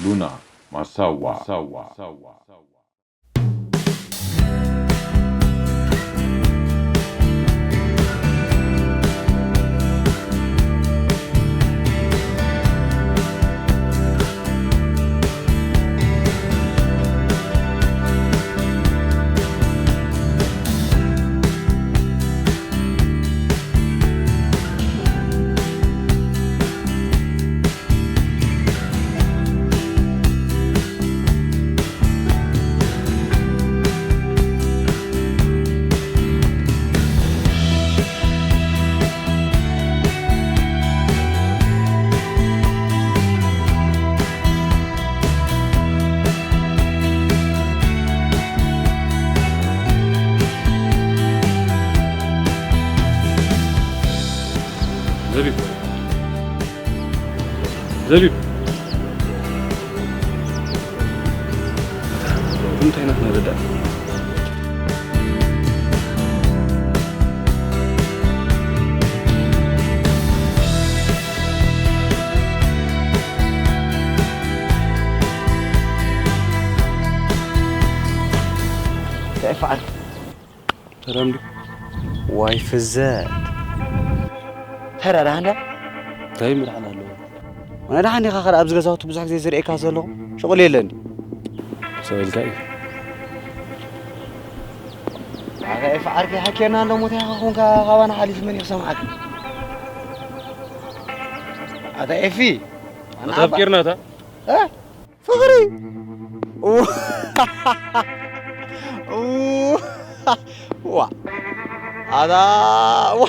ሉና ማሳዋ። ዘቢብ። ዘቢብ። እንታይ ኢና ክንረዳእ? እንታይ ይፍዓል? ሰላም ዶ? ዋይ ፍዘት። ተራ ደሓን ድያ? እንታይ ምድሓን ኣለዎ? ወላ ደሓን ዲኻ? ከላ ኣብዚ ገዛውቲ ብዙሕ ግዜ ዝርእየካ ዘለኹ ሽቕል የለን ድዩ? ሰው ኢልካ እዩ። ኣታ ኤፍ ዓርኪ ሓኬና እንዶ ሞት ኢኻ ኮንካ ካባና ሓሊፍ መን እዩ ክሰምዓካ? ኣታ ኤፊ፣ ኣታ ኣፍቂርና እታ? እ? ፍቕሪ? ዋ። ኣታ ዋ።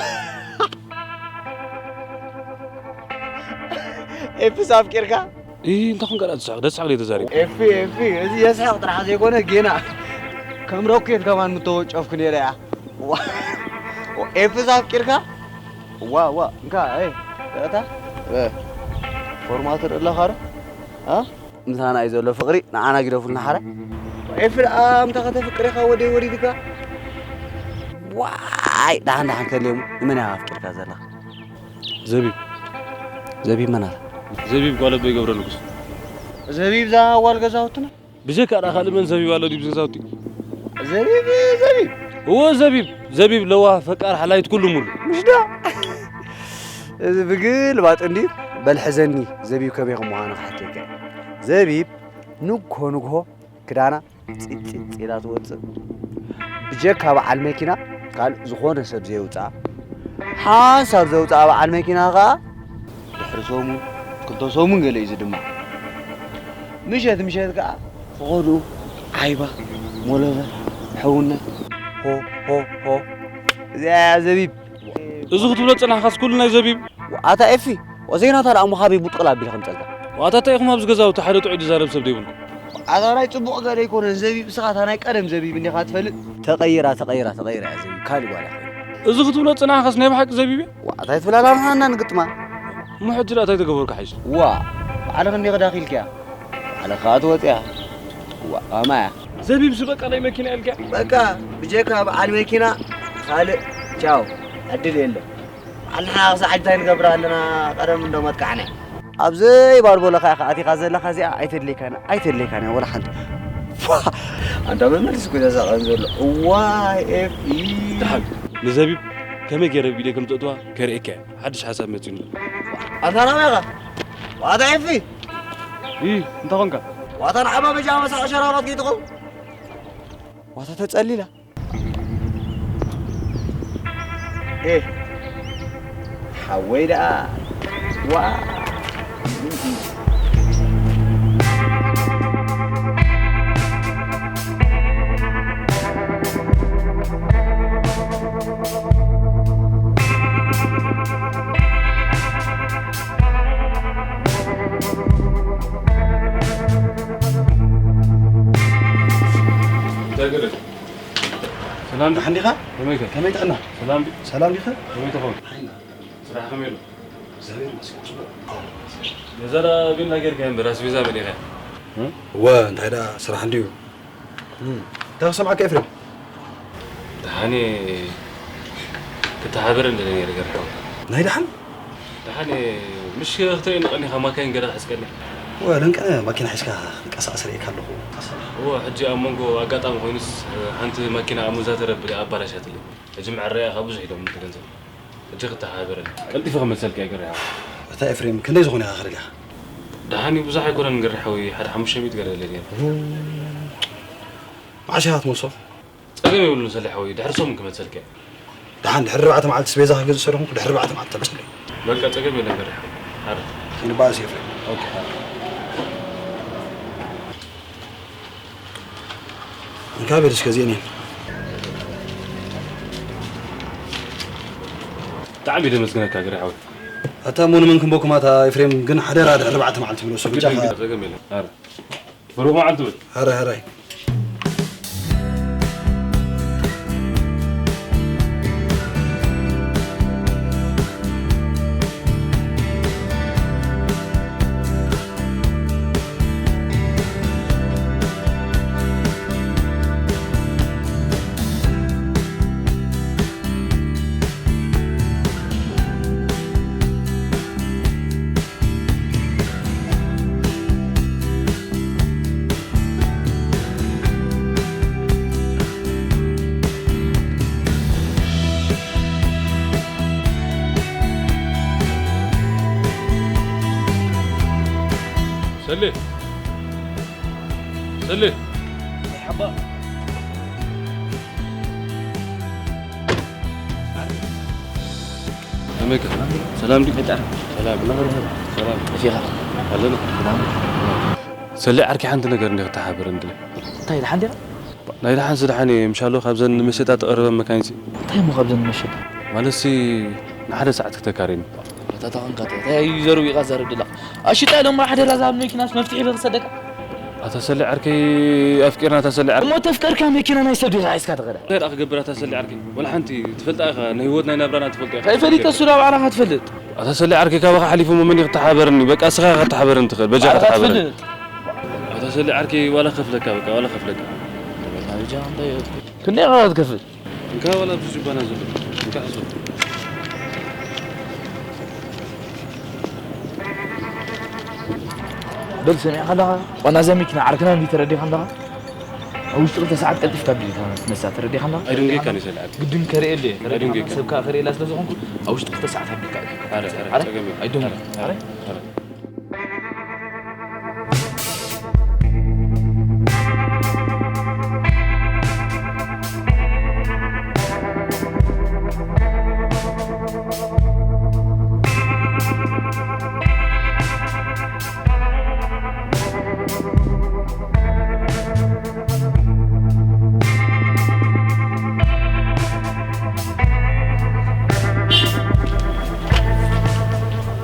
ኤፍስ ኣፍቂርካ? ኢ፣ እንታይ ኮንካ ደኣ ትስሕቕ? ደስ ሓቕ ተዛሪብ። ኤፊ፣ ኤፊ፣ እዚ የስሕቕ ጥራሕ ዘይኮነ ጌና ከም ሮኬት ከማን ምተወጨፍኩ ነይረ እያ። ዋ። ኤፍስ ኣፍቂርካ? ዋ፣ ዋ፣ እንካ፣ ኤ፣ እታ፣ ኤ፣ ፎርማተር ኣለኻ ዶ? ኣ? ምሳና እዩ ዘሎ ፍቕሪ፣ ንዓና ግደፉልና ሓራይ። ኤፍሬም፣ ኣምታ ከተፍቅር ኢኻ ወደይ ወሪድካ? ዋይ፣ ደሓን ደሓን ከልየሙ፣ ንመን ኢኻ ኣፍቂርካ ዘለኻ? ዘቢብ። ዘቢብ መን ኣላ? ዘቢብ ጓል ኣቦይ ገብረ ንጉስ። ዘቢብ እዛ ጓል ገዛውትና? ብጀካ ደኣ ካልእ መን ዘቢብ ኣሎ ድዩ ገዛውቲ? ዘቢብ፣ ዘቢብ። እወ፣ ዘቢብ፣ ዘቢብ ለዋህ፣ ፈቃር፣ ሓላይት፣ ኩሉ ሙሉ። ምሽ ዶ? እዚ ብግልባጥ እንድዩ። በል ሕዘኒ፣ ዘቢብ ከመይ ከም ምዃኑ ክሓተካ እየ። ዘቢብ ንግሆ ንግሆ ክዳና ጺጽ ኢላ ትወጽእ። ብጀካ በዓል መኪና ካልእ ዝኾነ ሰብ ዘየውጽኣ፣ ሓንሳብ ዘውጽኣ በዓል መኪና ከኣ ድሕሪ ሰሙን፣ ክልተ ሰሙን ገለ እዩ ዝድማዕ። ምሸት ምሸት ከኣ ፈቐድኡ ዓይባ፣ ሞለበ፣ ሕውነት፣ ሆ፣ ሆ፣ ሆ። እዚኣ እያ ዘቢብ። እዚ ክትብሎ ዝጸናሕካስ ኩሉ ናይ ዘቢብ? ኣታ ኤፊ፣ ወዘይናታ ደኣ እሞ ካበይ ቡጥቕል ኣቢለ ከምጸልካ? ዋታ እንታይ ኢኹም ኣብዚ ገዛውቲ ሓደ ጥዑይ ዝዛረብ ሰብ ዘይብልኩም? ኣታ ናይ ጽቡቕ ገለ ኣይኮነን ዘቢብ፣ እስኻ እታ ናይ ቀደም ዘቢብ እንዲኻ ትፈልጥ? ተቐይራ፣ ተቐይራ፣ ተቐይራ እያ ዘቢብ፣ ካልእ ጓል እያ ኮይና። እዚ ክትብሎ ዝጸናሕካስ ናይ ብሓቂ ዘቢብ እያ? ዋታ ኣይትፍላላምሃና ንግጥማ። እሞ ሕጂ ደኣ እንታይ ተገበርካ ሓይሽ? ዋ፣ ባዕልኺ እንዲኺ ዳኺልክያ። ባዕልኻ ትወጽያ። ዋ፣ ኣማያ። ዘቢብ ሲ በቃ ናይ መኪና ኢልካ? በቃ፣ ብጀካ በዓል መኪና ካልእ ቻው። ዕድል የለን። በዓል ንሕና ክሳዕ ሕጂ እንታይ ንገብር ኣለና? ቀደም እንዶ መጥቃዕና። ኣብ ዘይባልቦለኻ ኢኻ ኣቲኻ ዘለኻ እዚኣ ኣይተድልየካን፣ ኣይተድልየካን እያ ወላ ሓንቲ። ፋ! ኣንታ መመልስ እኮ ዘሳቐን ዘሎ። እዋይ ኤፍ ኢ። ደሓን ንዘቢብ ከመይ ገይረ ቪድዮ ከም ዘእትዋ ከርእየካ እየ። ሓድሽ ሓሳብ መጺኡኒ። ኣንታ ናበይ ኢኻ? ዋታ ኤፊ! ኢ፣ እንታይ ኾንካ? ዋታ ንዓባ በጃ መሳቕ ሸራባት ከይትኸውን። ዋታ ተጸሊላ። ኤ፣ ሓወይ ደኣ። ዋ! እንታይ ገለ? ሰላም ዶ? ደሓን ዲኻ? ከመይ ከ? ከመይ ጥዕና? ሰላም ዲ? ሰላም ዲኻ? ከመይ ትኸውን? ሓይና። ስራሕ ከመይ ኣሎ? እግዚኣብሔር ይመስገን፣ ጽቡቕ። ገዛ ዳ ቪላ ጌርካ እምበር ኣስቤዛ መሊእኻ? እም? እወ፣ እንታይ ደኣ ስራሕ እንድዩ። እም፣ እንታይ ክሰምዓካ ኤፍሬም? ደሓን እየ። ክተሓባበር እንደ ነይረ ገርካ። ናይ ደሓን? ደሓን እየ። ምሽ ክትርእየኒ ቀኒኻ ማካይን ገለ ክሕዝ ቀኒኻ። ወ ለንቀነ ማኪና ሒዝካ ክንቀሳቐስ ርእየካ ኣለኹ። እወ፣ ሕጂ ኣብ መንጎ ኣጋጣሚ ኮይኑስ ሓንቲ ማኪና ኣብ መዛተረ ብለ ኣባላሻትለይ። ሕጂ መዐረያ ካብ ብዙሕ ኢሎም እቲ ገንዘብ። ሕጂ ክተሓባበረኒ። ቀልጢፈ ክመልሰልካ እየ ገሪሓ። እታ ኤፍሬም ክንደይ ዝኾነ ኢኻ ክደልያ? ደሓን እዩ፣ ብዙሕ ኣይኮነን ገሪሓዊ፣ ሓደ ሓሙሽተ ሚእቲ ገለ ደልየ ነይረ። መዓስ ኢኻ ክትመልሶ? ጸገም የብሉን ሰሊሕ ሓወይ፣ ድሕሪ ሰሙን ክመልሰልካ እየ። ደሓን ድሕሪ ኣርባዕተ መዓልቲ ስቤዛ ክገዝእ ሰለኹ ድሕሪ ኣርባዕተ መዓልቲ ተመልሰለይ። በቃ ጸገም የለን ገሪሕ ሓወይ። ሓረ። ክንበኣስ ኤፍሬም። ኦኬ ሓረ። እንካ በል እስከ እዚአን እየን። ብጣዕሚ ደመስግነካ ገሪሕ ሓወይ። ኣታ እሞ ንመን ክንበኩም ኣታ ኤፍሬም ግን ሓደራ ድሕሪ ኣርባዕተ መዓልቲ ብሎ እሱ ብጃኻ። ጸገም የለን። ሓረ። ብሩኽ መዓልቲ በል። ሃራይ ሃራይ። ሰሌ ሰሌ። ሓባ። ከመይካ? ሰላም ድዩ? ሰላም። ሰላም። ከመይ ኢኻ? ኣለና። ሰሌ ዓርከይ ሓንቲ ነገር እንዲ ክተሓባበረኒ ድለ። እንታይ ደሓን ዲኻ? ናይ ደሓንሲ ደሓን እየ፣ ምሻሎ ካብዘን ንመሸጣ ትቐርበን መካይንሲ። እንታይ እሞ ካብዘን ንመሸጣ? ማለትሲ ንሓደ ሰዓት ክተካርየኒ። ኣታ ተቐንቀጥ፣ እንታይ እዩ ዘርዊቓ ዘረድላ? ኣሽጣ ኢሎም ሓደራ ዝሃብ መኪናስ መፍትሒ በክሰደካ? ኣታ ሰሌ ዓርከይ ኣፍቂርና ኣታ ሰሌ ዓርከይ። እሞ ተፍቀርካ መኪና ናይ ሰብ ዲኻ ሒዝካ ትኸዳ? እንታይ ደኣ ክገብር ኣታ ሰሌ ዓርከይ? ወላ ሓንቲ ትፈልጣ ኢኻ፣ ናይ ህይወት ናይ ናብራና ትፈልጦ ኢኻ። እንታይ ፈሊጠ እሱ ናብ ዓላኻ ትፈልጥ? ኣታ ሰሌ ዓርከይ ካባኻ ሓሊፉ እሞ መን እዩ ክተሓበረኒ? በቃ እስኻ ኢኻ ክተሓበረኒ ትኽእል፣ በጃኻ ዓላኻ ተሓበረኒ። ትፈልጥ? ኣታ ሰሌ ዓርከይ ዋላ ከፍለካ በቃ ዋላ ከፍለካ። በጃኻ እንታይ ክንደይ ኢኻ ትከፍል? እንካ ዋላ ኣብዚ ጁባና ዘሎ እንካ ሕዞ። በል ሰሚዕካ ኣለኻ? ዋና እዛ መኪና ዓርክና እንዲ ተረዲኻ ኣለኻ? ኣብ ውሽጢ ክልተ ሰዓት ቀልጢፍካ ኣቢልካ ክትመጽኣ ተረዲኻ ኣለኻ? ኣይደንገይካን እዩ ሰልዓት። ግድን ከርእየሉ እየ። ተረዲኻ ኣለኻ? ኣይደንገይካን። ሰብካ ክርእየላ ስለ ዝኾንኩ ኣብ ውሽጢ ክልተ ሰዓት ኣቢልካ ኣቢልካ። ኣረ፣ ኣረ፣ ኣረ፣ ጸገም የለን። ኣይደንገይን። ኣረ፣ ኣረ።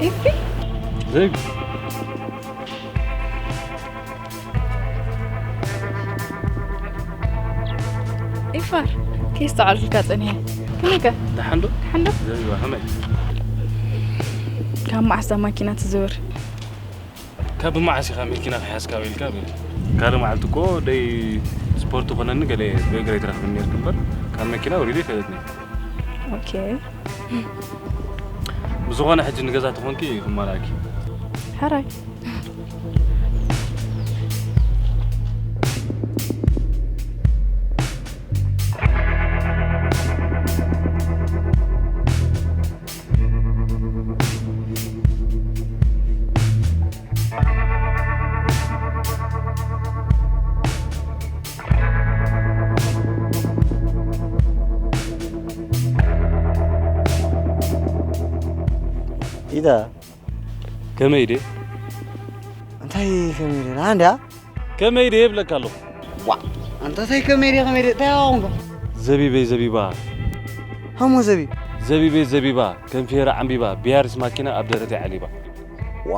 ኤፊ? ዘይብ። ኢፋር፣ ከየስተውዓልኩልካ ጸኒሐ። ከመይከ? ደሓን ዶ? ደሓን ዶ? ዘቢባ፣ ከመይ? ካብ መዓስ እዛ ማኪና ትዝውር? ካብ መዓስ ኢኻ መኪና ከይሓዝካ ውዒልካ? ካልእ መዓልቲ እኮ ደይ ስፖርት ኮነኒ ገለ ብእግረይ ትረኽብኒ ነይርክ እምበር ካብ መኪና ወሪደ ኣይፈልጥን እየ። ኦኬ። ብዝኾነ ሕጂ ንገዛ ተኾንኪ ክማላእኪ። ሕራይ። ኢዳ ከመይ ድየ? እንታይ ከመይ ድየ? ደሓን ድያ? ከመይ ድየ ይብለካ ኣለኹ። ዋ፣ ኣንታ እንታይ ከመይ ድየ፣ ከመይ ድየ? እንታይ ኣኾንካ? ዘቢበይ ዘቢባ። ሃሞ ዘቢብ። ዘቢበይ ዘቢባ፣ ከም ፊሄራ ዓምቢባ፣ ብያሪስ ማኪና ኣብ ደረተይ ዓሊባ። ዋ፣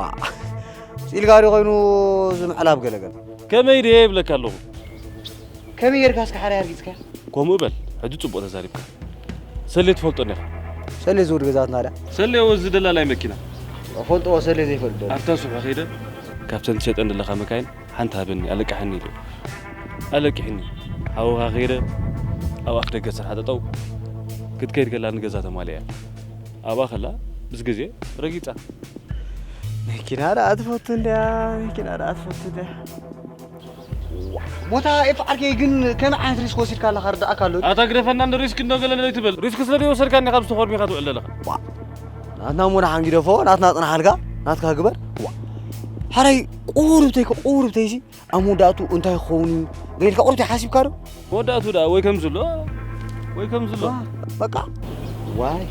ኢልካ ድዩ ኮይኑ እዚ ምዕላብ ገለገለ? ከመይ ድየ ይብለካ ኣለኹ። ከመይ ጌርካ እስከ ሓራይ ኣርጊጽካ? ከምኡ በል፣ ሕጂ ጽቡቕ ተዛሪብካ። ሰሌ ትፈልጦ እንዲኻ? ሰሌ ዝውድ ገዛትና ድያ? ሰሌ ወዚ ደላላይ መኪና። እፈልጥዎ ሰሌ ዘይፈልጥ ዶ? ኣብታ ሱቕ ከይደ። ካብተን ትሸጠን ዘለኻ መካይን ሓንቲ ሃበኒ፣ ኣለቅሓኒ ኢሉ። ኣለቂሕኒ። ሓውኻ ከይደ፣ ኣብ ኣፍ ደገ ስርሓ ጠጠው። ክትከይድ ከላ ንገዛ ተማሊኣ። ኣብኣ ከላ ምስ ግዜ ረጊጻ። መኪና ደኣ ትፈቱ እንድያ፣ መኪና ደኣ ትፈቱ እንድያ። ቦታ ኤፍ ዓርከይ ግን ከመይ ዓይነት ሪስክ ወሲድካ ኣለኻ ርዳእካ ኣሎ። ኣታ ግደፈና እንዶ ሪስክ እንዶ ገለ ለይ ትብል። ሪስክ ስለ ዘይወሰድካ እንዲኻ ብዝተኾርሚኻ ትውዕል ዘለኻ። ናትና እሞ ንሓን ግደፎ፣ ናትና ጽናሓልካ፣ ናትካ ግበር። ዋ። ሓራይ ቁሩብተይ ከ ቁሩብተይሲ ኣብ መወዳእቱ እንታይ ክኸውን እዩ? ገይልካ ቁሩብተይ ሓሲብካ ዶ? መወዳእቱ ደኣ ወይ ከም ዝሎ ወይ ከም ዝሎ። በቃ ዋይ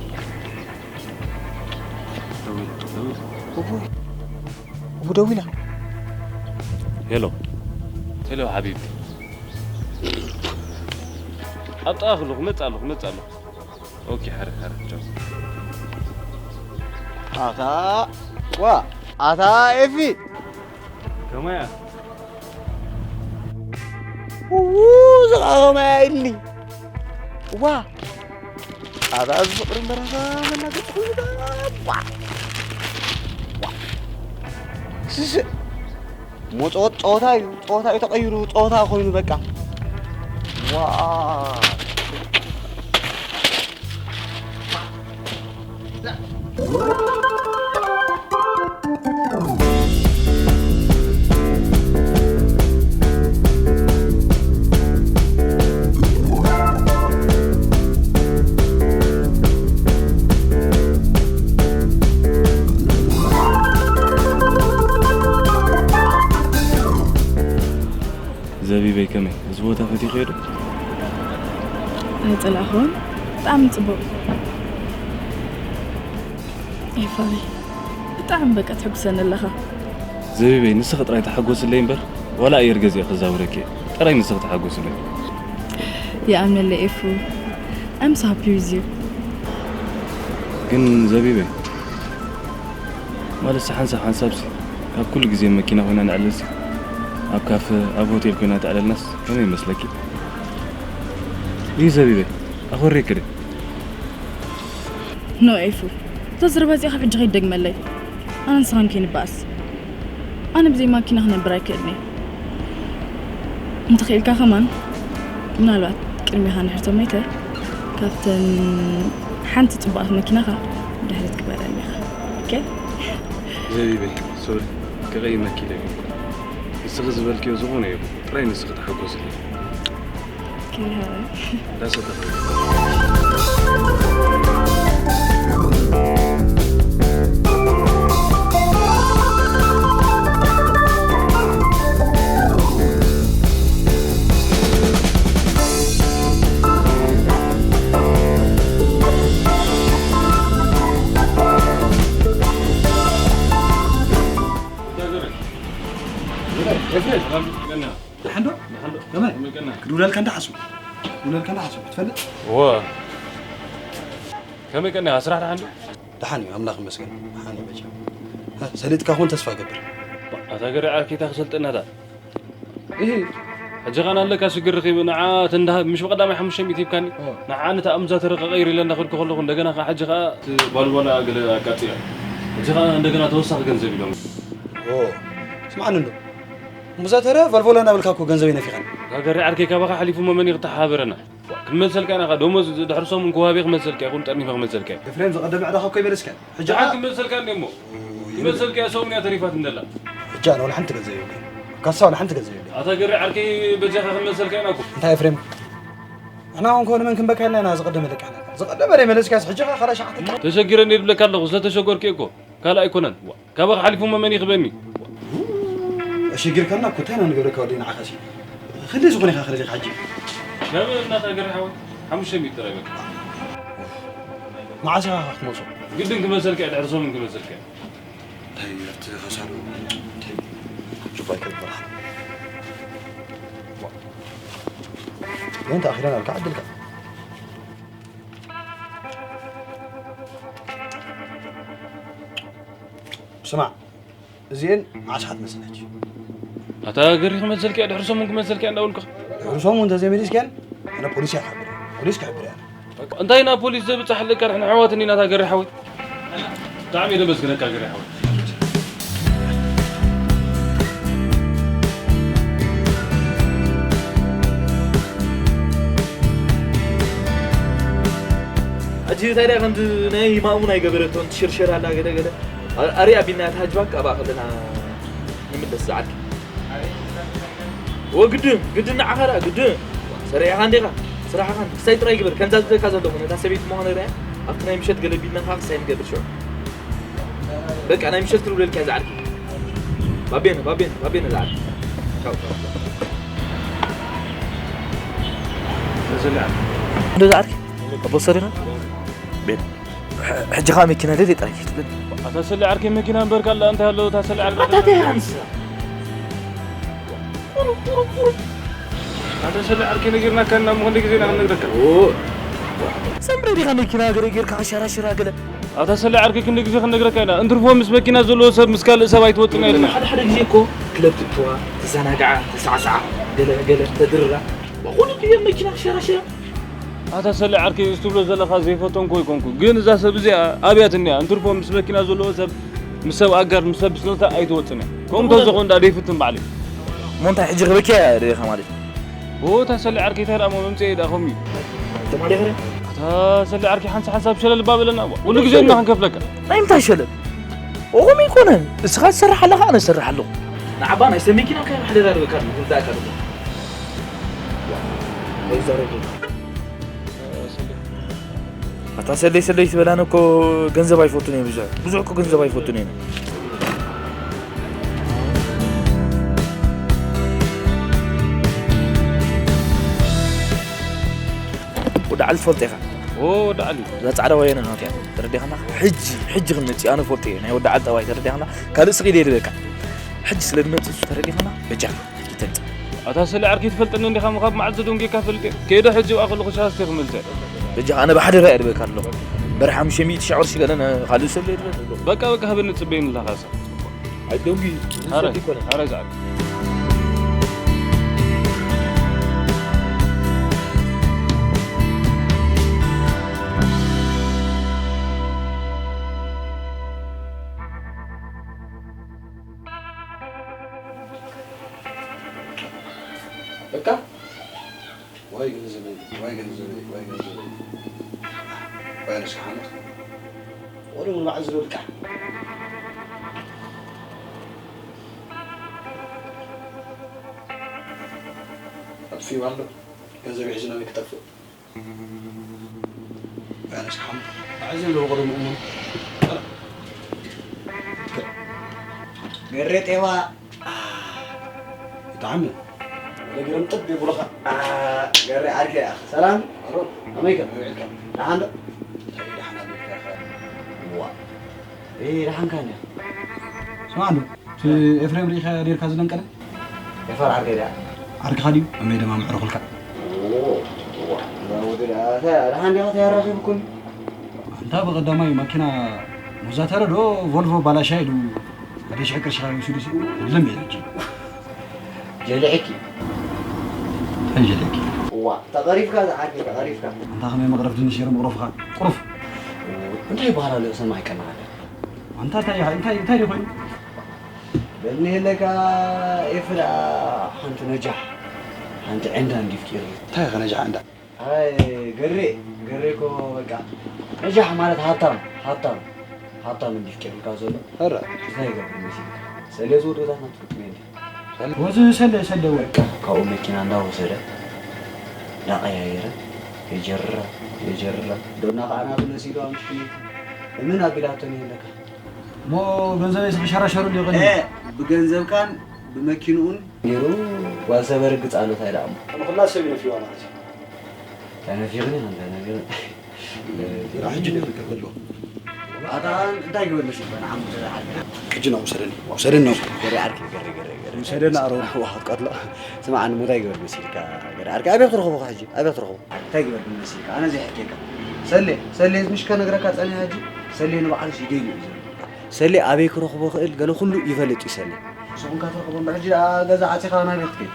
እቡ ደዊላ ሄሎ ሄሎ ሓቢብቲ ኣብጣ ክሉ ክመጽእ ኣለኹ ክመጽእ ኣለኹ ኦኬ ሓረ ሓረ ቻው ኣታ ዋ ኣታ ኤፊ ከማያ ው ዝቓወማ ኢልኒ ዋ ኣታ እዚ ፍቅሪ እምበራታ መናገጽ ኩሉ ዋ ስስ ሞጾት ጸወታ እዩ ጸወታ እዩ ተቐይሩ ጸወታ ኮይኑ በቃ ዋ ዘቢበይ ከመይ እዚ ቦታ ፈቲኸዮ ዶ? ኣይጸላእኽዎን። ብጣዕሚ ጽቡቕ። ኤፋሪ ብጣዕሚ በቃ ተሕጉሰኒ ኣለኻ። ዘቢበይ ንስኺ ጥራይ ተሓጎስለይ እምበር ዋላ ኣየር ገዚአ ክዛውረኪ እየ። ጥራይ ንስኺ ተሓጎስለይ። ይኣምነለይ ኤፉ። I'm so happy with you። ግን ዘቢበይ ማለትሲ ሓንሳብ ሓንሳብሲ ካብ ኩሉ ግዜ መኪና ኮይና ንዕልልሲ ኣብ ካፈ ኣብ ሆቴል ኮይና ተዕለልናስ ከመይ ይመስለኪ? ይህ ዘቢበይ ኣኾሬ ክደ ኖ ኤፉ እዛ ዘረባ እዚኣ ካብ ሕጂ ከይትደግመለይ ኣነ ንስኻን ከይንበኣስ ኣነ ብዘይ ማኪና ክነብር ኣይክእልን እየ እንተኽኢልካ ከማን ምናልባት ቅድሚኻ ንሕርቶ መይተ ካብተን ሓንቲ ፅቡቓት መኪናኻ ድሕሪት ግበረኒ ኢኻ ኦኬ ዘቢበይ ሶሪ ክቕይመኪ ኢለ ግን ንስኺ ዝበልክዮ ዝኾነ ይኹን ጥራይ ንስኺ ተሓጎስለይ ከይሃበ ዳሰተኽለ ደሓን ዶ? ከመይ? ክድውለልካ እንዳ ሓሱ። ክድውለልካ እንዳ ሓሱ። ትፈልጥ? እወ። ከመይ ቀኒኻ? ስራሕ ደሓን ድዩ? ደሓን እዩ፣ ኣምላኽ ይመስገን። ደሓን እዩ መቸም። ሰሊጥካ ኹን ተስፋ እገብር። ኣታ ገረ ዓርከይታ ክሰልጠና ዳ። እህ። ሕጂ ኸኣ ኣለካ ሽግር ረኺበ ንዓ ተንዳ ምሽ ብቐዳማይ ሓሙሽተ ሚእቲ ሂብካኒ። ንዓ ነታ ኣምዛ ተረቀ ቀይር ኢለ እንዳኸድኩ ከለኹ እንደገና ኸዓ ሕጂ ኸኣ እቲ ባልቦላ ገለ ኣቃጽያ። ሕጂ ኸኣ እንደገና ተወሳኺ ገንዘብ ኢሎም። ኦ። ስምዓኒ እንዶ። እምብዛ ተረ ቫልቮላ እናበልካ እኮ ገንዘበይ ነፊቐኒ። ጋገሪ ዓርከይ ካባኻ ሓሊፉ መመን እዩ ክተሓባበረና? ክንመልሰልካ ኢና ኸኣ ደሞዝ ድሕሪ ሰሙን ክወሃብ እየ ክመልሰልካ እየ ኩሉ ጠርኒፈ ክመልሰልካ እየ። ኤፍሬም ዝቐደመ ዕዳኻ እኮ ይመለስካ። ሕጂ ኸኣ ክመልሰልካ እንደ እሞ ክመልሰልካ እየ ሰሙን እያ ተሪፋት እንደላ። ሕጂ ኣነ ወላ ሓንቲ ገንዘብ የብለይን። ካሳ ወላ ሓንቲ ገንዘብ የብለይን። ኣታ ገሪ ዓርከይ በጃኻ ክንመልሰልካ ኢና እኮ። እንታይ ኤፍሬም? ንሕና እውን ኮነ መን ክንበካ ኢልና ኢና ዝቐደመ ለቃሕና። ዝቐደመ ደይ መለስካስ ሕጂ ኸኣ ካልኣይ ሸሓት እካ። ተሸጊረ እንደ ድብለካ ኣለኹ ዝተሸገርኩ እየ እኮ። ካልእ ኣይኮነን። ዋ፣ ካባኻ ሓሊፉ እሞ መን ይኽበኒ? ኣሸጊርካና እኮ እንታይ ኢና ንገብረካ ወደይ ንዓኻሲ። ክንደይ ዝኾነ ኢኻ ክረዲኻ ሕጂ? ከም እናታ ገሪ ሓወይ ሓሙሽተ ሚእቲ ጥራይ በቃ። መዓስ ኢኻ ክትመልሶ? ግድን ክመልሰልካ እየ፣ ድሕሪ ሰሙን ክመልሰልካ እየ። እንታይ ኣብቲ ከሳሉ እንታይ ጁባ ይከብር። ዋ። እንታይ ኣኺላ ናልካ ዓድልካ? ስማዕ፣ እዚኤን መዓስ ኢኻ ትመልሰለች? ኣታ ገሪ ክመልሰልካ እየ፣ ድሕሪ ሰሙን ክመልሰልካ እየ እንዳበልኩኻ። ድሕሪ ሰሙን እንተዘይመሊስካየን ኣነ ፖሊስ እየ ክሕብር፣ ፖሊስ ክሕብር እየ ኣነ። እንታይ ናብ ፖሊስ ዘብጽሕ ኣለካ ንሕና ኣሕዋት እንዲና እታ ገሪ ሓወይ። ብጣዕሚ እየ ደመስግነካ ገሪ ሓወይ። ሕጂ እንታይ ደኣ ከምዚ ናይ ማእሙን ኣይገበረቶን ትሽርሸር ኣላ ገለ ገለ። ኣሪ ኣቢልና እታ ሃጅባክ ኣብኣ ከለና ንምለስ ዝዓርኪ። ወግድን፣ ግድን ንዓኻ ደኣ፣ ግድን። ሰሪዕኻ እንዲኻ፣ ስራሕኻ ክሳይ ጥራይ ግበር። ከምዛ ዝብለካ ዘለኹ ነታ ሰበይቲ ምዃኑ ርኣያ፣ ኣብቲ ናይ ምሸት ገለ ቢልናኻ ክሳይ ንገብር ሽዑ። በቃ ናይ ምሸት ክድውለልካ እየ ዝዓርኪ። ባቤነ፣ ባቤነ፣ ባቤነ ዝዓርኪ። ቻው፣ ቻው፣ ቻው። እንደዛ ዓርኪ። ኣቦ ሰሪና? ቤት። ሕ-፣ ሕጂ ኸኣ መኪና ደልየ ጥራይ ክትብል። ኣታ ሰሊ ዓርከይ መኪና እምበርካ ኣላ እንታይ ኣለዎ እታ ሰሊ ዓርከይ? ኣታ እንታይ ኣምሳ? ኣታ ሰሊ ዓርከይ ነጊርናካ እና ምኾን ግዜ ኢና ክንነግረካ። ኦ። ሰምረ ዲኻ መኪና ገለ ጌርካ ሸራሽራ ገለ? ኣታ ሰሊ ዓርከይ ክንዲ ግዜ ክንነግረካ ኢና። እንትርፎ ምስ መኪና ዘለዎ ሰብ ምስ ካልእ ሰብ ኣይትወጥን ኢልና። ሓደ ሓደ ግዜ እኮ ክለብ ትእትዋ፣ ትዘናግዓ፣ ትሳዕስዓ፣ ገለ ገለ ተድርራ። ኩሉ ግዜ መኪና ሸራሽራ። ኣታ ሰሊ ዓርከይ፣ እዚ ትብሎ ዘለኻ ዘይፈተንኮ ኣይኮንኩ፣ ግን እዛ ሰብ እዚኣ ኣብያትኒ እያ። እንትርፎ ምስ መኪና ዘለዎ ሰብ፣ ምስ ሰብ ኣጋር፣ ምስ ሰብ ብስለታ ኣይትወጽን እያ። ከምኡ እንተዘኾን ደኣ ደይፍትን ባዕለይ። እሞ እንታይ ሕጂ ክበኪያ ዲኻ ማለት? ኦ፣ እታ ሰሊ ዓርከይ፣ እንታይ ደኣ እሞ መምጽኤ ደኣ ከምኡ እዩ። ትማሊ ኸረ? ኣታ ሰሊ ዓርከይ፣ ሓንሳ ሓንሳብ ሸለል እባ በለና እባ። ኩሉ ግዜ እና ክንከፍለካ። ናይ ምንታይ ሸለል? ኦኹም ኣይኮነን። እስኻ ትሰርሕ ኣለኻ፣ ኣነ እሰርሕ ኣለኹ። ንዓባ ናይ ሰብ መኪና ከይሓደራርበካ፣ እንታይ ኣካል? ኣይዛረብን። ኣታ ሰለይ ሰለይ ትበላኒ እኮ ገንዘብ ኣይፈቱን እየ ብዙሕ። ብዙሕ እኮ ገንዘብ ኣይፈቱን እየ። ወዲ ዓሊ ትፈልጦ ኢኻ? ኦ፣ ወዲ ዓሊ። እዛ ጻዕዳ ወያነ ናት እያ። ተረዲኻና? ሕጂ፣ ሕጂ ክንመጽእ ኣነ እፈልጦ እየ። ናይ ወዲ ዓሊ ጠባይ ተረዲኻና? ካልእ ስቕ ኢለ እየ ዝበካ። ሕጂ ስለ ዝመጽእ እሱ ተረዲኻና? በጃኻ። ይተንጽ። ኣታ ሰሊ ዓርከይ ትፈልጠኒ እንዲኻ፣ ምኻብ መዓልቲ ደንጊካ ፈልጥ። ከይደ ሕጂ ኣብኣ ከለኹ ሻስቴ ክመልሰ። በጃኻ ኣነ ብሓደራ እየ ድበካ ኣለኹ። በረ ሓሙሽተ ሚእቲ ሺሕ ቅርሺ ገለ ነ-፣ ካልእ ሰብ የድበል። በቃ፣ በቃ፣ ሃበኒ ጽበየኒ ኣለኻ ሰብ። ኣይ ደንጊ፣ ኣረ፣ ዝሰጥ ይኮነ። ኣረ ዝዓል። በቃ። ዋይ ገንዘበይ፣ ዋይ ገንዘበይ፣ ዋይ ገንዘበይ። ዋይ ኣነ ሸሓነ። ወደ ሙሉ በዓል ዝብል ቃ። ኣጥፊኡ ኣሎ። ገንዘብ ሒዙ ናበይ ክጠፍእ? ኣነ ሸሓነ። ኣዕዚ ኣለዎ ቅድሚ እሞ። ገሬ ጤባ። ብጣዕሚ። ወደ ግርም ጥብ ይብሉኻ። ገሬ ዓርከይ ኣኽ። ሰላም? ኣሮ። ከመይ ከ? ከመይ ውዒልካ? ደሓን ዶ? እንታይ ደሓን ኣቢልካ ኢኻ? ዋ። እይ፣ ደሓንካ እንዲያ። ስማዕ እንዶ፣ እቲ ኤፍሬም ርኢኻ ኔርካ ዝለንቀለ? ኤፋር ዓርከይ ድያ? ዓርክኻ ድዩ? ኣመይ ደማ ምዕርኹልካ። ኦ፣ ዋ፣ እዛ ወዲ ደኣ፣ እታ ደሓን ዲኻ ተያራኺብኩም? ኣንታ ብቐዳማይ ማኪና ሞዛተረ ዶ ቮልቮ ባላሻ ኢሉ ሓደ ሽሕ ቅርሺ ካብ ወሲዱ ሲ-፣ የለም ኢለ ሕጂ። ጀሊዕኪ። እንታይ ጀሊዕኪ? ዋ፣ ተቐሪፍካ ዝዓርከይ፣ ተቐሪፍካ። ኣንታ ከመይ መቕረፍ ድንሽ ገይሮም መቕረፍኻ? ቁሩፍ። እንታይ ይበሃል ኣሎ ሰማይ ቀናለ? ኣንታ እንታይ፣ እንታይ፣ እንታይ ደኾይኑ? በልኒ የለካ ኤፍራ ሓንቲ ነጃሕ፣ ሓንቲ ዕንዳ እንዲፍቂር። እንታይ ከ ነጃሕ ዕንዳ? ኣይ ገሬ፣ ገሬ እኮ በቃ ነጃሕ ማለት ሃብታም፣ ሃብታም፣ ሃብታም እንዲፍቂር ኢልካ ዘሎ። ኧረ። እንታይ ይገብር መሲልካ? ሰሌ ዝወደዳትና ትፍልጥ እንዲ። ወዚ ሰለ፣ ሰለ ወርቅ። ካብኡ መኪና እንዳወሰደ፣ እንዳቀያየረ፣ የጀርራ፣ የጀርራ። ዶና ከዓ ናቱ መሲሉ ኣምሽኪ። እምን ኣቢላቶ ነው የለካ። እሞ ገንዘበይ ዝኸሸራሸሩ እንዲዮ ቀኒ? እ፣ ብገንዘብካን ብመኪንኡን ነይሩ ጓል ሰበ ርግጽ ኣሎ ታይ ደኣ እሞ። ንኹላ ሰብ ይነፍይዋ ማለት እዩ። ተነፊቕኒ ከምዛ ነገር። ሕጂ ነው የምንቀበለው። ኣታ እንታይ ግበር መሲልካ ንዓሙ ተደሓል። ሕጂ ነው ውሰደኒ፣ ውሰደኒ ነው። ገሬ ዓርኪ፣ ገሬ፣ ገሬ፣ ገሬ። ውሰደኒ ኣሮ። ዋ፣ ትቀትሎ። ስማዕ፣ ኣነ እንታይ ግበር መሲልካ? ገሬ ዓርኪ፣ ኣበይ ክትረኽቦ ሕጂ? ኣበይ ክትረኽቦ? እንታይ ግበር መሲልካ? ኣነ ዘይሕኬካ። ሰሌ፣ ሰሌ፣ ምሽ ከነግረካ ጸኒሐ ሕጂ። ሰሌ ንባዕሉ ሲደይሉ እዩ ዘሎ። ሰሌ ኣበይ ክረኽቦ ክእል? ገለ ኩሉ ይፈልጥ እዩ ሰሌ። ንስኹም ከ ትረኽቦም ብሕጂ ደኣ ገዛ ዓጺኻ ናበይ ክትከይድ?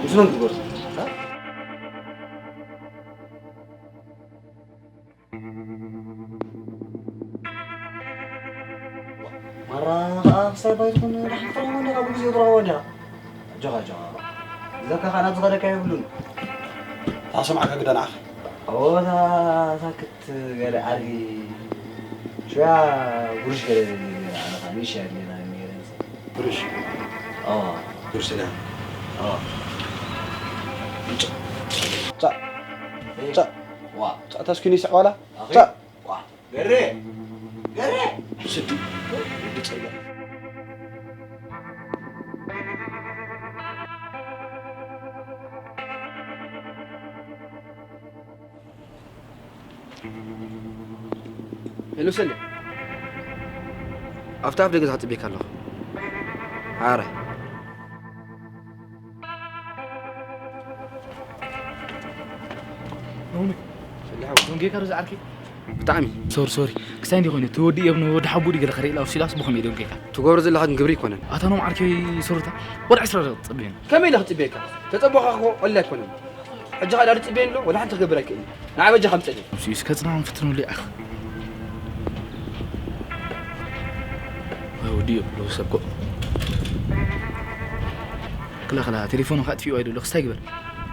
ምስሎም ክትጎርዞ። ማራ ኸዓ ክሳይ ባይትኹን ደሓን ክትረኽቦ እንዲኻ፣ ብግዜኡ ትረኽቦ እንዲኻ። ኣጆኻ፣ ኣጆኻ። ዘካ ኸዓ ናብ ዝኸደካ የብሉን። ታሰምዓካ ግደ ንዓኻ። ኦ፣ እታ ሳክት ገለ ዓርኪ ሽያ ጉርሽ ገለ ደሊ ገለ ኣነ ኻብ ይሻ ገለ ገለ። ጉርሽ? ኦ። ጉርሽ ዳ? ኦ። ጫ። ጫ። ጫ። ዋ። ጫ ታስኩኒ ሰዋላ? ኣኺ? ጫ። ዋ። ገሬ! ገሬ! ስዲ። ወዲ ጸጋ። ሄሎ ሰሌ፣ ኣብታ ኣፍ ደገ ክጽበየካ ኣለኹ። ሓራይ። ሰሌ ሓወይ፣ ደንጌካ ዶ ዝዓርከይ? ብጣዕሚ። ሶሪ፣ ሶሪ። ክሳይ እንዲ ኮይኑ፣ እቲ ወዲ እዮብ ንወዲ ሓቡ ድዩ ገለ ከርኢ ኢላ ወሲዳስ ብኸመይ ደንጌካ? ትገብሮ ዘለኻ ግን ግብሪ ኣይኮነን። ኣታ ኖም ዓርከይ ሶርታ፣ ወደ ዕስራ ደቂቕ ጽበየኒ። ከመይ ኢለ ክጽበየካ? ተጸበኻ እኮ ቀሊል ኣይኮነን። ሕጂ ኸኣ ዳር ጽበየኒ ኣሎ፣ ወላ ሓንቲ ክገብር ኣይክእልን። ንዓ በጃኻ ምጸኒ። እሺ፣ እስከ ጽናዕ ንፍትነሉ ይኣኽ። ወይ ወዲ እዮብ፣ ሎ ሰብ እኮ። ክላ፣ ክላ፣ ቴሌፎኑ ኸኣ ኣጥፊኡ ኣይደሎ፣ ክስታይ ግበር።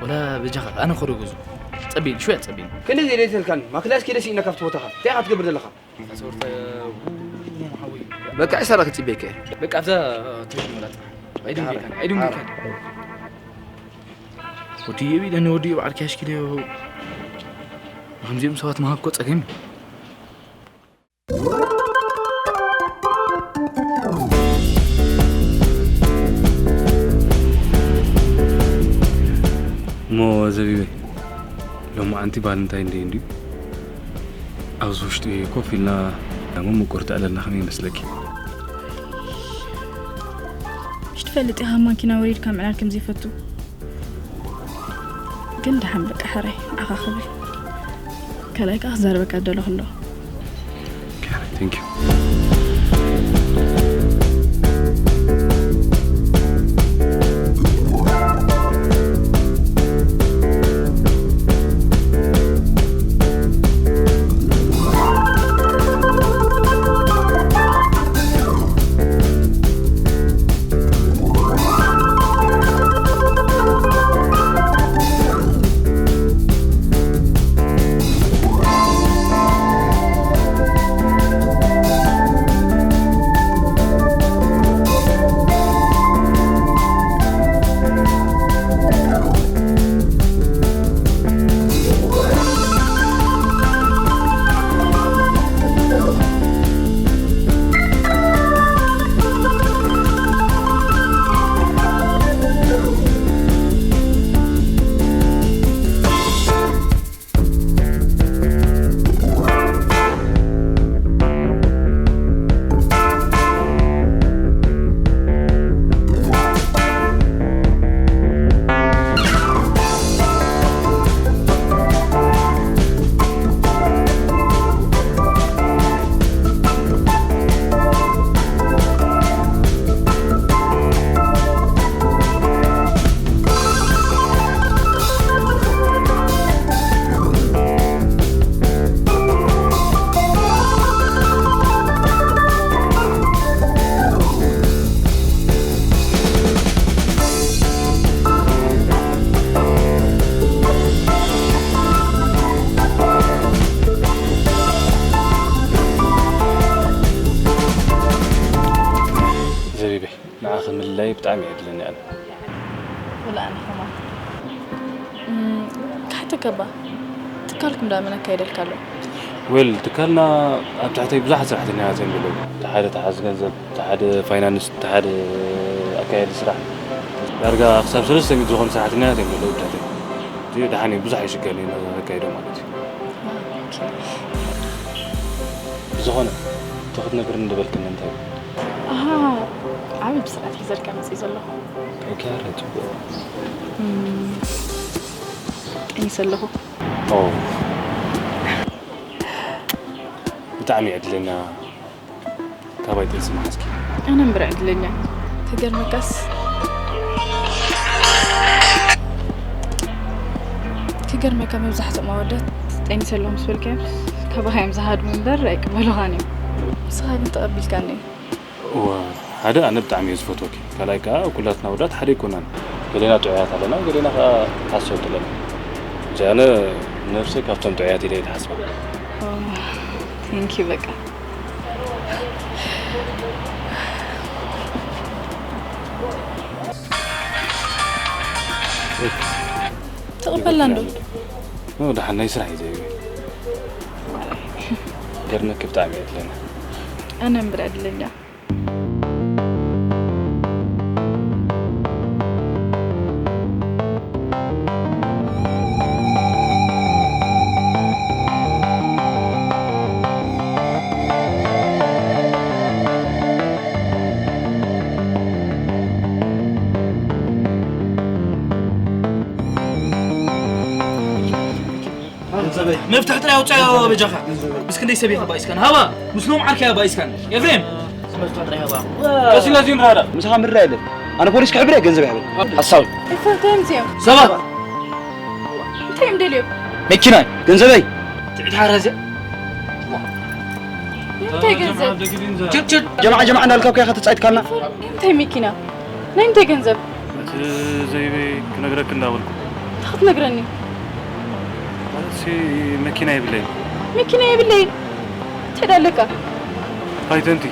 ወላ በጃኻ፣ ኣነ ኸዶ ገዙ። ጸበየኒ፣ ሽወያ ጸበየኒ። ክንድዚ ደይተልካኒ፣ ማክላስ ኪደ ስኢና ካብቲ ቦታኻ። እንታይ ኢኻ ትገብር ዘለኻ? ኣታ ሶርታ፣ ው፣ ሓወይ። በቃ፣ ዕስራ ክጽበየካ እየ። በቃ፣ ኣብዛ ትሪት ምራጥ። ኣይድንጌካን፣ ኣይድንጌካን። ወዲ እዮብ ኢለኒ፣ ወዲ እዮብ ዓርኪ ኣሽኪለዮ። ንኸምዚኦም ሰባት ምሃብ እኮ ጸገም እዩ። እሞ ዘቢበይ፣ ሎማዓንቲ ቫለንታይን ደይ እንድዩ። ኣብዚ ውሽጢ ኮፍ ኢልና እሞ ምቁር ተዕለልና ከመይ ይመስለኪ? ምሽ ትፈልጥ ኢኻ ኣብ ማኪና ወሪድካ ምዕላል ከም ዘይፈቱ። ግን ደሓን በቃ ሕራይ ንዓኻ ክብል። ካልኣይ ከኣ ክዛረበካ ደለኹ ኣለኹ። Thank you። ዘቢበይ፣ ንዓኺ ምልላይ ብጣዕሚ እዩ የድልየኒ ኣነ። ወላ ኣነ ከማን። እም፣ ክሓተካ እባ፣ ትካልኩም ዳ መን ኣካይደልካ ኣሎ? ዌል፣ ትካልና ኣብ ትሕተይ ብዙሓት ሰራሕተኛታት እዮም ዘለዉ። እቲ ሓደ ተሓዚ ገንዘብ፣ እቲ ሓደ ፋይናንስ፣ እቲ ሓደ ኣካያዲ ስራሕ። ዳርጋ ክሳብ ሰለስተ ሚእቲ ዝኾኑ ሰራሕተኛታት እዮም ዘለዉ ኣብ ትሕተይ። እቲ ደሓን እዩ፣ ብዙሕ ኣይሽገርን እዩ ነካይዶ ማለት እዩ። ኦኬ። ብዝኾነ፣ እቲ ክትነግርኒ ዝደለኽኒ እንታይ እዩ? ኣሃ፣ ዓቢ ብስራት ሒዘልካ መጺእ ዘለኹ። ኦኬ፣ ኣረ፣ ጽቡቕ። እም፣ ቀኒሰ ኣለኹ። ኦ። ብጣዕሚ ዕድለኛ። ካባይ ጥንሲ መሓዝኪ። ኣነ እምበር ዕድለኛ። ክገርመካስ፣ ክገርመካ መብዛሕትኦም ኣወዳት ጠኒሰ ኣለኹ ምስ በልካዮም ካባኻ እዮም ዝሃድሙ እምበር ኣይቅበሉኻን እዮም። ንስኻ ግን ተቐቢልካኒ። እወ፣ ሓደ ኣነ ብጣዕሚ እየ ዝፈትወኪ። ካልኣይ ከኣ ኩላትና ኣወዳት ሓደ ኣይኮናን። ገሌና ጥዑያት ኣለና፣ ገሌና ከኣ ሓሰውቲ ኣለና። ሕጂ ኣነ ነብሰይ ካብቶም ጥዑያት ኢለ እየ ዝሓስባ። Thank you በቃ። ትቕበላ እንዶ? ኖ፣ ደሓን ናይ ስራሕ እዩ ዘይብሉ። ገርመክ ብጣዕሚ እየ እድለኛ። ኣነ እምብር እድለኛ። መፍትሕ ጥራይ ኣውፅኣዮ በጃኻ። ምስ ክንደይ ሰብ ኢኻ ባኢስካን? ሃባ! ምስ ኖም ዓርኪ እያ ባኢስካን። ኤፍሬም! መፍትሕ ጥራይ ሃባ። ቀስ ኢልና እዚኡ ንረዳእ። ምሳኻ ምድር ኣይብለን። ኣነ ፖሊስ ክሕብር እየ፣ ገንዘብ ይሕብር። ሓሳዊ። ኣይፈልጦም እዚኦም። ሰባት! እንታይ እዮም ደልዮም? መኪናይ! ገንዘበይ! ትዕድ ሓራ እዚኣ። እንታይ ገንዘብ? ችድ ችድ! ጀማዓ ጀማዓ እንዳልካ እኮ ኢኻ ተጻይትካልና። እንታይ መኪና? ናይ እንታይ ገንዘብ? እቲ ዘይበይ ክነግረክ እንዳበልኩ እንታይ ክትነግረኒ? ማለትሲ መኪና የብለይ። መኪና የብለይን። እንታይ ዳ ኣለካ? ፋይተንቲ